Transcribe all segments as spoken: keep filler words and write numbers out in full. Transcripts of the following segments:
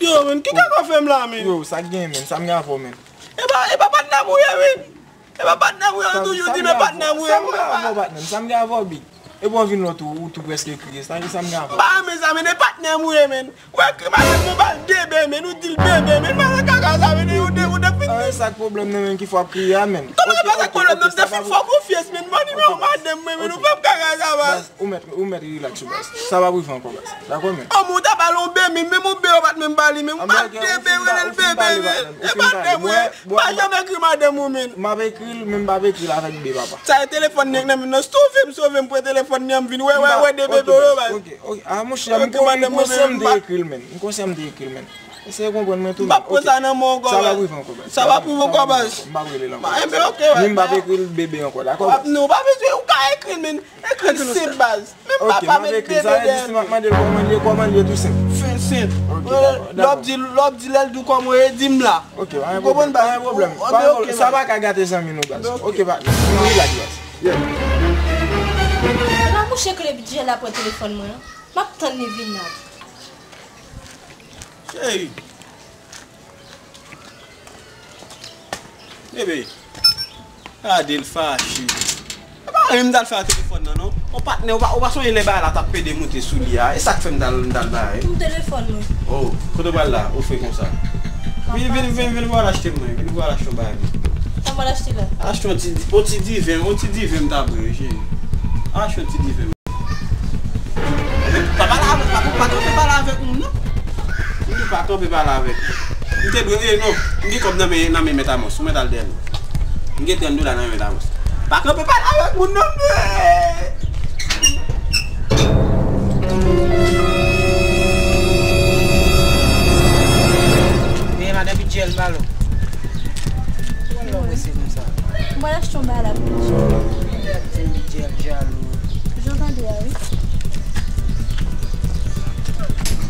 Yo, men, ki kaka w fè m la, men? Yo, sa k gen, men? Sa m gen avè w, men? E pa, e pa patnè m ou ye, men. E pa patnè m ou ye, ou toujou di, men patnè m ou ye. Sa m gen avè w, patnè m? Sa m gen avè w, big? Epi w vin lòt ou, ou tou prèske kriye. Sa, sa m gen avè w? M pa renmen sa, men, e patnè m ou ye, men. Ou ekri madanm mwen ba l de be, men, ou di l bebe, men, madan kaka sa, men, ou de, ou de fini. Ah, sa k pwoblèm nan, men, ki fè w ap kriye a, men? Kòman se pa sa k pwoblèm nan? M te fin fè w konfyans, men, ban nimewo madanm mwen, men, ou fè m kaka sa, baz. Ou mèt, ou mèt rilaks, baz. Sa p ap rive ankò, baz. Dakò, men? Kòman ou ta ba l yon be, men, menm yon be ou pa t menm ba li, men, ou ba l de be, ou rele l bebe, men. E patnè m ou ye. M pa janm ekri madanm ou, men. M ap ekri l, men m p ap ekri l avèk be, papa. Sa e telefòn li nan men m nan. Sove m, sove m, pran telefòn li an, m vin wè, wè, wè de bebe yo, baz. Ok, ok. Ah, monchè, m konsyan m te ekri l, men. M konsyan m te ekri l, men. Eseye konprann mwen tou, men. M p ap pran sa nan men w ankò, baz. Sa p ap rive ankò, baz. Sa p ap rive ankò, baz. M p ap rele l ankò. Enben, ok, baz. Ni m p ap ekri l bebe ankò, dakò, baz? Non, ou pa bezwen, ou ka ekri l, men. Ekri l senp, baz. Menm papa met bebe dèyè l. Ok, m ap ekri l. Sa vle di si m ap mande l kòman l ye, kòman l ye tou senp. Senp, senp. Ok, dakò, dakò. Lè w ap di, lè w ap di, lè l di w kòman w ye, di m la. Ok, pa gen pwoblèm, pa gen pwoblèm. Ou konprann, baz? Pa gen pwoblèm. Sa pa ka gate zanmi nou, baz. Ok, pa, nou rilaks, baz. Yeah. Epa mouche k le bidjè la pran telefòn mwen an. M ap tann li vin la. Cheri. Bebe. Gade l fache. E pa anyen m t al fè a telefòn nan, non. Yon patnè, ou pa, ou pa sonje lè bagay la t ap pede moute sou li a. E sa k fè m t al, m t al bay. Pou telefòn mwen. Oh, kote w pral la? Ou fè konsa. Vin, vin, vin, vin, vin, al achte mwen. Vin, al achte yon bagay mwen. Sa m pral achte la? Achte yon ti, yon ti diven, yon ti diven m ta bwè, cheri. Achte yon ti diven. Pa pale avèk, pa, pa kanpe pale avèk moun, non. M di pa kanpe pale avèk. M te dwe, eh, non. M gen kòb nan men, nan men Mèt Amòs. Ou mèt al dèyè m. M gen trant dola nan men Mèt Amòs. Pa kanpe pale avèk moun, non. Men madan Bidjèl, balo. Ou wè lè w prese konsa. M pral achte yon bagay la pou Bidjèl. Bidjèl jalou. Jan w tande a, wi.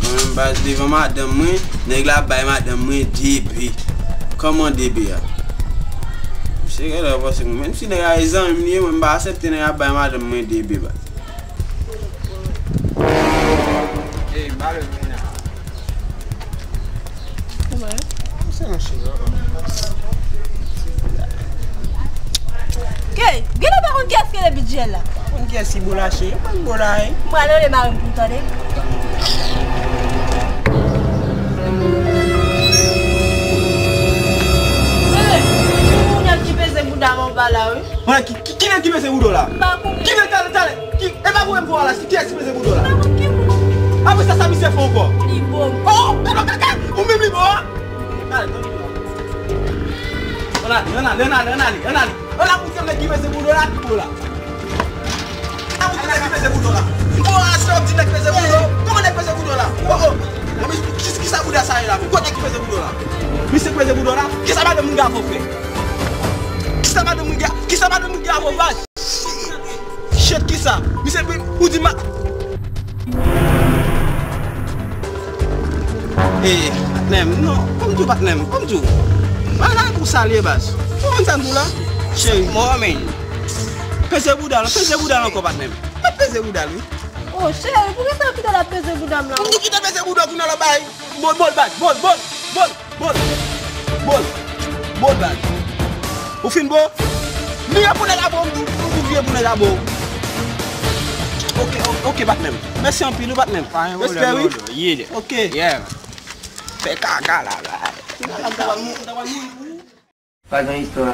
Mwen menm baz devan madanm mwen, nèg la bay madanm mwen de be. Kòman de be a? Misye genlè panse mwen, menm si nèg la e zanmi m li ye, mwen m pa aksepte nèg la bay madanm mwen de be, baz. Ey, m pa vle vini a. Kòman? Se yon cheri. Ke, genlè pa konn kiyès ki rele Bidjèl la. Pa konn kiyès ki Ibola, cheri. Pa Ibola, wi. M pral rele mari m pou l tande. Hey, moun ki peze bouda m anba la, wi. Mwen, ki, ki, ki nèg ki peze bouda w la? M pa konnen. Ki nèg, talè, talè? Ki, e pa voye m pou w la, kiyès ki peze bouda w la? M pa konn ki moun. Apre sa, sa misye fè ankò? Li bo m. Oh, gade kaka, ou menm li bo a? Talè, talè. Ann ale, ann ale, ann ale, ann ale, ann ale, ann ale. Ann ale, pou se nèg ki peze bouda w la, ki bo la. Ann ale, pou se nèg ki peze bouda w la. Bo a, se w ap di nèg peze bouda w. Kòman nèg peze bouda w la? Oh, oh. Bon, men, ki, kisa bouda sa ye la? Kot nèg ki peze bouda w la? Misye peze bouda w la? Kisa madanm moun gen avè w, frè? Kisa madanm moun gen, kisa madanm moun gen avè w, baz? Shit, kisa? Misye, ou di ma... Eh, patnè m, non, kòm di w, patnè m, kòm di w. Bagay la pou salye, baz. Ou konprann sa m di w la? Cheri. Mwen, men. Peze bouda l, peze bouda l ankò, patnè m. Mwen peze bouda l, wi. Oh, cheri, poukisa w kite l ap peze bouda m la? Ou kite l peze bouda w, kounye a l ap bay. Bòl, bòl, baz, bòl, bòl, bòl. Bòl. Bòl. Bòl, baz. Ou fin bo? Vire pou nèg la bo, m di w, ou vire pou nèg la bo. Ok, o-, ok, patnè m. Mèsi anpil, wi, patnè m. Respè, wi. Ok. Yeah. Fè kaka la, baz. Pa gen istwa.